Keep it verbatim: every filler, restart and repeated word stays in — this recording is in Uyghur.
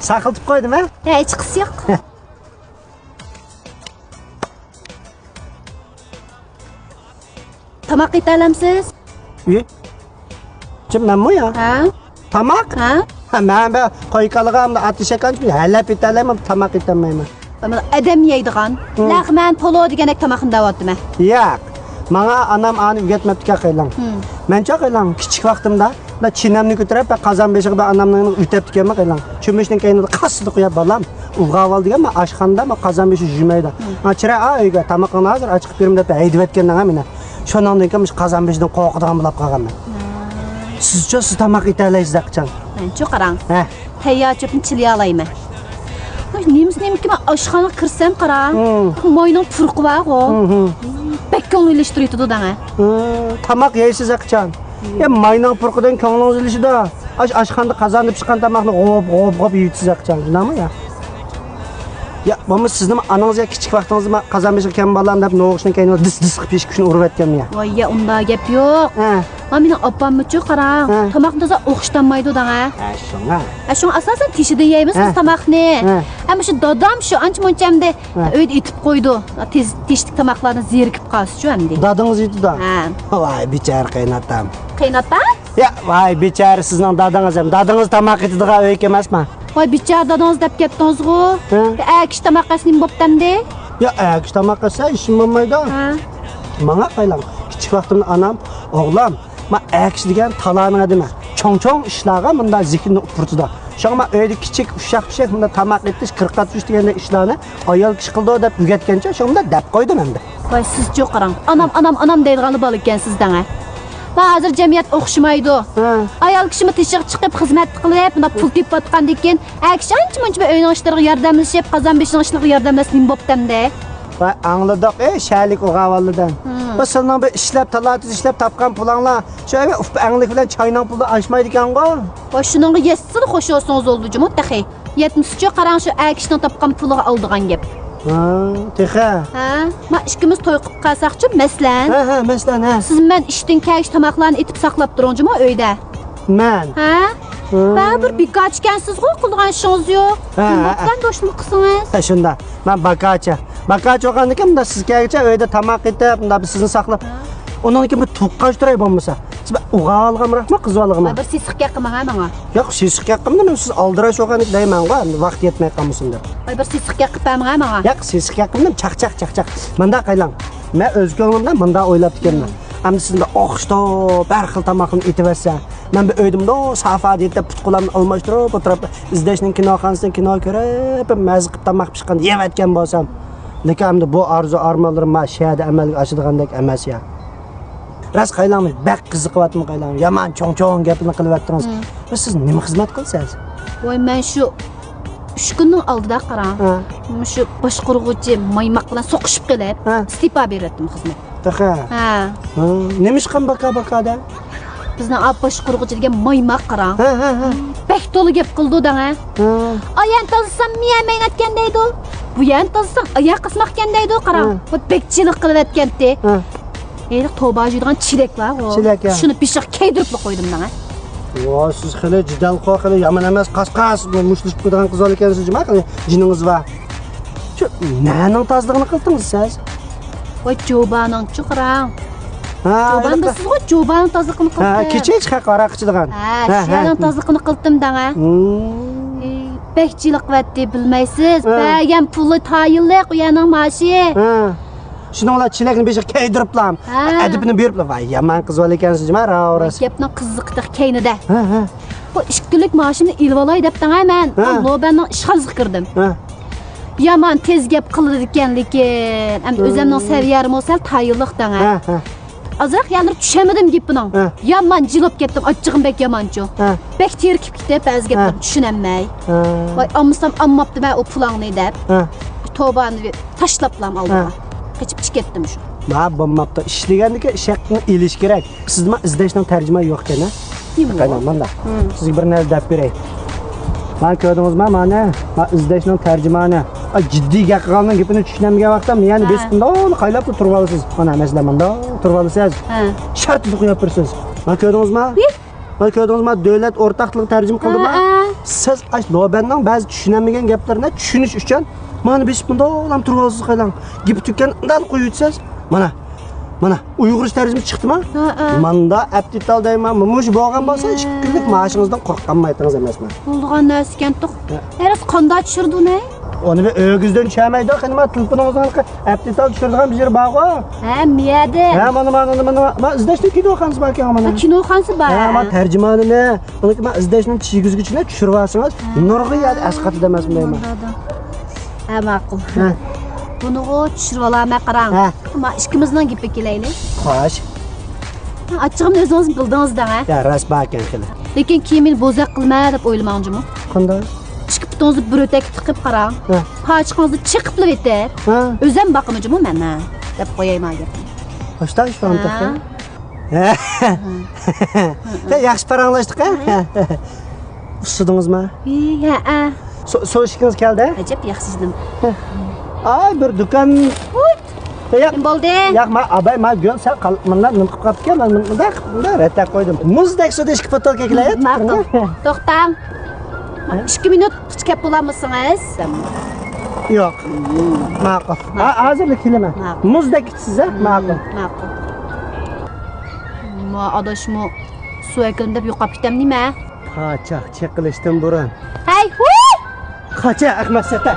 ساقلىتىپ قويدۇم، ھە؟ ھە، ھېچقىسى يوق. تاماق ئېتەلەمسىز؟ ئى؟ جىم مەنمۇ يا؟ ھە؟ تاماق؟ ھە؟ ھە، مەن بە قوي كالىغا ئەمدى ئات ئېشەك ئانچە ھەلەپ ئېتەلەيمەن، تاماق ئېتەلمەيمەن. ئادەم يەيدىغان. ھە. لەغمەن، پولۇ دېگەندەك تاماقنى دەۋاتىمەن. ياق. ماڭا ئانام ئانى ئۆگەتمەپتىكەن قېلىڭ. ھىم. مەنچۇ قېلىڭ، كىچىك ۋاقتىمدا، مانا چىنەمنى كۆتۈرۈپ، قازان بېشىغا بىر ئانامنىڭ ئۆتەپتىكەنمەن قېلىڭ. چۆمۈچنىڭ كەينىدە قاسسىدە قويۇپ، بالام، ئۇغاۋال دېگەن، مانا ئاشخانىدا، مانا قازان بېشى يۈمەيدۇ. ھىم. مانا چىرە، ئا، ئۆيگە، تامىقىڭنى ھازىر ئاچىقىپ بېرىمەن دەپ ھەيدىۋەتكەن دەڭە مېنى. شۇنىڭدىن كېيىن مۇشۇ قازان بېشىدىن قورقىدىغان بولاپ قالغانمەن. ھە. سىزچۇ، سىز تاماق ئېتەلەيسىز ھەقىچان؟ مەنچۇ قاراڭ. ھە. تەييار چۆپنى چىلىيالايمەن. نېمىسى نېمىكى، مەن ئاشخانىغا كىرسەم قاراڭ. ھىم. ماينىڭ پۇرىقى بارغۇ. ھىم، ھىم. بەك كۆڭۈل ئېلىشتۇرۇۋېتىدۇ دەڭە. ھىم، تاماق يەيسىز ھەقىچان. ھىم. يا ماينىڭ پۇرىقىدىن كۆڭلىڭىز ئېلىشىدۇ. ئاش، ئاشخانىدا قازاندا پىشقان تاماقنى غوپ، غوپ، غوپ يېيىۋېتىسىز ھەقىچان. شۇنداقمۇ يا؟ يا، بولمىسا سىزنىمۇ ئانىڭىز يا كىچىك ۋاقتىڭىزدا ما-، قازان بېشىغا كەلمە بالام دەپ نوغۇچنىڭ كەينىدە دىس، دىس قىلىپ پېشكۈچىنى ئۇرۇۋەتكەنمۇ يا؟ ۋاي يا، ئۇنداق گەپ يوق. ھە. ھە، مېنىڭ ئاپاممۇچۇ قاراڭ، ھە. تاماقنى تازا ئوخشىتالمايدۇ دەڭە. ھە، شۇڭا. ھە، شۇڭا ئاساسەن تېشىدىن يەيمىز بىز ھە. تاماقنى. ھە. ھە، مۇشۇ دادام شۇ ئانچە مۇنچە ئەمدى ھە. ئۆيدە ئېتىپ قويىدۇ. تېز، تېشتىكى تاماقلاردىن زېرىكىپ قالسىچۇ ئەمدى. دادىڭىز ئېتىدۇ؟ ھە. ۋاي، بىچارە قېيناتام. قېيناتام؟ يا، ۋاي، بىچارە سىزنىڭ دادىڭىز ھەم. دادىڭىز تاماق ئېتىدىغان ئۆيكى ئەمەسما؟ ۋاي، بىچارە دادىڭىز دەپ كەتتىڭىزغۇ. ھە؟ ئەر كىشى تاماق ئەتسە نېمە بوپتۇ ئەمدى؟ يا، ئەر كىشى تاماق ئەتسە ھېچنېمە بولمايدۇ. ھە. ماڭا قايلاڭ. كىچىك ۋاقتىمدا ئانام، ئوغلۇم، ما ئەر كىشى دېگەن تالانىڭ ئادىمى. چوڭ-چوڭ ئىشلارغا مۇنداق زېھنىنى ئۇپرىتىدۇ. شۇڭا ما ئۆيدە كىچىك ئۇششاق-پۇششاق مۇنداق تاماق ئېتىش، قىرىق قاتۇرۇش دېگەندەك ئىشلارنى ئايال كىشى قىلىدۇ دەپ ئۆگەتكەنچە، شۇڭا مۇنداق دەپ قويدۇم ئەمدى. ۋاي، سىزچۇ قاراڭ. ئانام، ئانام، ئانام دەيدىغانلا بالا ئىكەنسىز دەڭە. ما ھازىر جەمئىيەت ئوخشىمايدۇ. ھە. ئايال كىشىمۇ تېشىغا چىقىپ خىزمەت قىلىپ، مۇنداق پۇل تېپىۋاتقاندىن كېيىن، ئەر كىشى ئانچە-مۇنچە بىر ئۆينىڭ ئىشلىرىغا ياردەملىشىپ، قازان بېشىنىڭ ئىشلىرىغا ياردەملەشسە نېمە بوپتۇ ئەمدى؟ ۋاي، ئاڭلىدۇق، ئەي، شەھەرلىك ئوغاۋانلاردىن. ھىم. بۇ سىلىنىڭ بىر ئىشلەپ، تالا-تۈز ئىشلەپ تاپقان پۇلۇڭلار، شۇ ئەۋە ئۇپا ئەڭلىك بىلەن چاينىڭ پۇلى ئاشمايدىكەنغۇ. ۋاي، شۇنىڭغا يەتسىلا خوش بولسىڭىز بولىدۇ جۇمۇ تېخى. يەتمىسىچۇ قاراڭ، شۇ ئەر كىشىنىڭ تاپقان پۇلىغا ئالىدىغان گەپ. ھا، تېخى. ھە، ما ئىككىمىز توي قىلىپ قالساقچۇ، مەسىلەن. ھە، ھە، مەسىلەن، ھە. سىز مەن ئىشتىن كەلگۈچە تاماقلارنى ئېتىپ ساقلاپ تۇرۇڭ جۇمۇ ئۆيدە. مەن؟ ھە؟ ھە. بەرىبىر بىكارچىكەنسىزغۇ، قىلىدىغان ئىشىڭىز يوق. ھە، ھە، ھە. بوپتۇ ئەمدى، شۇنداق قىلسىڭىز. ھە، شۇنداق. مەن باكارچى. باكارچى بولغاندىكىن مۇنداق سىز كەلگۈچە ئۆيدە تاماق ئېتىپ، مۇنداق بىر سىزنى ساقلاپ. ھە. ئۇنىڭدىن كېيىن بىر تۇغقان ئۇچراي بولمىسا. سىز بىر ئوغۇل بالىغىمۇ، قىز بالىغىمۇ؟ ۋاي، بىر سېسىق گەپ قىلماڭ ھە ماڭا. ياق، سېسىق گەپ قىلمىدىم، سىز ئالدىراش بولغان دەيمەنغۇ، ئەمدى ۋاقىت يەتمەي قالمىسۇن دەپ. ۋاي، بىر سېسىق گەپ قىلىپ بەرمەڭ ھە ماڭا. ياق، سېسىق گەپ قىلمىدىم، چاقچاق، چاقچاق. مۇنداق قىلايلى. مەن ئۆز كۆڭلۈمدە مۇنداق ئويلاپتىكەنمەن. ئەمدى سىزنى ئوخشىتىپ، ھەر خىل تاماقنى ئېتىۋەتسە، مەن بىر ئۆيدە مۇنداق سافادا يېتىپ، پۇت-قولۇمنى ئالماشتۇرۇپ ئولتۇرۇپ، ئىزدەشنىڭ كىنوخانىسىدىن كىنو كۆرۈپ، مەززە قىلىپ تاماق پىشقاندا يەۋەتكەن بولسام. لېكىن ئەمدى بۇ ئارزۇ-ئارمانلىرىم ما شەھەردە ئەمەلگە ئاشىدىغاندەك ئەمەس يا. راست قايلاڭ، بەك قىزىقىۋاتىمەن قايلاڭ. يامان چوڭ-چوڭ گەپنى قىلىۋەتتىڭىز. ھىم. بىز سىز نېمە خىزمەت قىلىسىز؟ ۋاي، مەن شۇ ئۈچ كۈننىڭ ئالدىدا قاراڭ. ھە. مۇشۇ باشقۇرغۇچى مايماق بىلەن سوقۇشۇپ قېلىپ، ھە. ئىستېپا بېرىۋەتتىم خىزمەت. تېخى؟ ھە. ھە. نېمىشقا باكا-باكا دە؟ بىزنىڭ ئا باشقۇرغۇچى دېگەن مايماق قاراڭ. ھە، ھە، ھە. بەك تولا گەپ قىلىدۇ دەڭە. ھە. ئايەن تازىسام مىيە مەينەتكەن دەيدۇ. بۇ يەرنى تازىسام ئاياق قاسماقكەن دەيدۇ، قاراڭ. ھە. بۇ بەك جىلىق قىلىۋەتكەنتى. ھە. ھېلىقى توبا جۇيىدىغان چېلەك بارغۇ. چېلەك، ھە. شۇنى بېشىغا كىيدۈرۈپلا قويدۇم دەڭە. ۋاي، سىز خېلى جېدەلخور، خېلى يامان ئەمەس، قاسقاس، مۇشتلىشىپ قويىدىغان قىز ئىكەنسىز جۇما، خېلى جېنىڭىز بار. شۇ نەنىڭ تازىلىقىنى قىلدىڭىز سىز؟ ۋاي، جوبانىڭچۇ قاراڭ. ھە، جوبان ھېلىقى. بىلسىزغۇ، جوبانىڭ تازىلىقىنى ھە، قىلدىم. كېچە ھېچ خەق ھاراق ئىچىدىغان. ھە، ھە، شۇ ھە. يەرنىڭ تازىلىقىنى قىلدىم دەڭە. ھىم. ئى، بەك جىلىقىۋەتتى، بىلمەيسىز. ھە. بەرگەن پۇلى تايىنلىق، ئۇ يەرنىڭ مائاشى. ھە. شۇنىڭ بىلەن چېلەكنى بېشىغا كىيدۈرۈپلا، ھە. ئەدىپىنى بېرىپلا، ۋاي، يامان قىز بولىدىكەنسىز جۇما، راۋۇ راست. گەپنىڭ قىزىقى تېخى كەينىدە. ھە، ھە. بۇ ئىككى كۈنلۈك مائاشىمنى ئېلىۋالاي دەپ دەڭە مەن. ھە. لوبەننىڭ ئىشخانىسىغا كىردىم. ھە. يامان تېز گەپ قىلىدىكەن، لېكىن ئەمدى ھە. ئۆزۈمنىڭ سەۋىيەممۇ سەل تايىنلىق دەڭە. ھە، ھە. ئازراق يەرلىرى چۈشەنمىدىم گېپىنىڭ. ھە. يامان جىلىپ كەتتىم، ئاچچىقىم بەك يامانچۇ. ھە. بەك تېرىكىپ كېتىپ بەزى گەپلەرنى ھە. چۈشىنەلمەي. ھە. ۋاي، ئالمىسام ئالماپتىمەن ئۇ پۇلاڭنى دەپ. ھە. توبانى تاشلاپلام ئالدىغا. ھە. قېچىپ چىقىپ كەتتىم شۇ. ما بولماپتۇ. ئىشلىگەندىكى ئىش ھەققىنى ئېلىش كېرەك. سىزدىما ئىزدەشنىڭ تەرجىمانى يوقكەن ھە؟ نېمە قاينام، بۇ؟ مانا. ھىم. سىزگە بىر نەرسە دەپ بېرەي. مانا كۆردىڭىزما، مانا، مانا ئىزدەشنىڭ تەرجىمانى. ئا، جىددىي گەپ قىلغاننىڭ گېپىنى چۈشىنەلمىگەن ۋاقىتتا، مېنى ھە. بېسىپ مۇنداق قايلاپلا تۇرۇۋالىسىز. مانا مەسىلەن، مۇنداق تۇرۇۋالىسىز. ھە. شەرتىنى قويۇپ بېرىسىز. مانا كۆردىڭىزما؟ ھى؟ مانا كۆردىڭىزما؟ دۆلەت ئورتاقلىقى تەرجىمە قىلدىما؟ ھە، ھە. سىز ئاش لوبەننىڭ بەزى چۈشىنەلمىگەن گەپلىرىنى چۈشىنىش ئۈچۈن مانا بېسىپ مۇنداقلام تۇرۇۋالسىز قېلىڭ. گېپى تۈگىگەندە ئۇنداق قويۇۋېتىسىز. مانا، مانا، ئۇيغۇرچە تەرجىمە چىقتىما؟ ھە، ھە. ماندا ئەپتىتال دەيمەن. مۇشۇ بولغان بولسا، ئىككى كۈنلۈك مائاشىڭىزدىن قورققانمايتىڭىز ئەمەسمۇ؟ بولىدىغان نەرسىكەنتۇق. ھە. ھەرەس قانداق چۈشۈرىدۇ ئۇنى؟ ئۇنى بىر ئۆگىزدىن چۈشەمەيدۇ، قېنى ما تېلېفونىڭىزغا ئەپتىتال چۈشۈرىدىغان بىر يېرى بارغۇ؟ ھە، مۇيەردە. ھە، مانا، مانا، مانا، مانا، ما ئىزدەشنىڭ كىنوخانىسى باركەن مانا. ھە، كىنوخانىسى بار. ھە، ما تەرجىمانىنى، ئۇنىڭكى ما ئىزدەشنىڭ چۈشۈرگۈزگۈچىنى چۈشۈرۈۋالسىڭىز، ھە، نۇرغۇن يەردە ئەسقاتىدۇ ئەمەسمۇ دەيمەن. ھە، ماقۇل. ھە. بۇنىغۇ چۈشۈرۈۋالامەن، قاراڭ. ھە. ما ئىككىمىزنىڭ گېپىگە كېلەيلى. خوش. ئاچچىقىمنى ئۆزىڭىز بىلدىڭىز دەڭ، ھە؟ يا، راست باركەن خېلى. لېكىن كېيىن مېنى بوزەك قىلما دەپ ئويلىماڭ جۇمۇ. قانداق؟ ئىككى پۇتىڭىزنى بىر ئۆتەككە تىقىپ قاراڭ. ھە. پاچىقىڭىزنى چېقىپلا ئېتىپ، ھە، ئۆزەم باقىمەن جۇمۇ مەن، ھە، دەپ قوياي ما گەپنى. خوشتاش ھە. ھە. يا، ياخشى پاراڭلاشتۇق، ھە؟ ھە. ئۇسسىدىڭىزمۇ؟ ھە، ھە. سو-، سوشكىڭىز كەلدى؟ ئەجەب ياخشى دېدىم. ئاي، بىر دۇكان. ۋۇي! ياق. نېمە بولدى؟ ياق، ما ئاباي، ما گۈل، سەن قال-، مۇنداق نېمە قىلىپ قاپتىكەن؟ مەن مۇنداق، مۇنداق رەتلەپ قويدۇم. مۇزدەك سۇدا ئىككى بوتۇلكا كېلەيت. ماقۇل. توختاڭ. ئىككى مىنۇت قىچا كەپ بولالمىسىڭىز. ياق. ماقۇل. ھا-، ھازىرلا كېلىمەن. ماقۇل. مۇزدەك ئىچىسىز، ھە؟ ماقۇل. ماقۇل. ما ئاداشمۇ سۇ ئەكىلىم دەپ يوقاپ كېتەم نېمە؟ قاچاق چېقىلىشتىن بۇرۇن. ھەي، ھۇي! قاچا، ئەخمەت سەتە.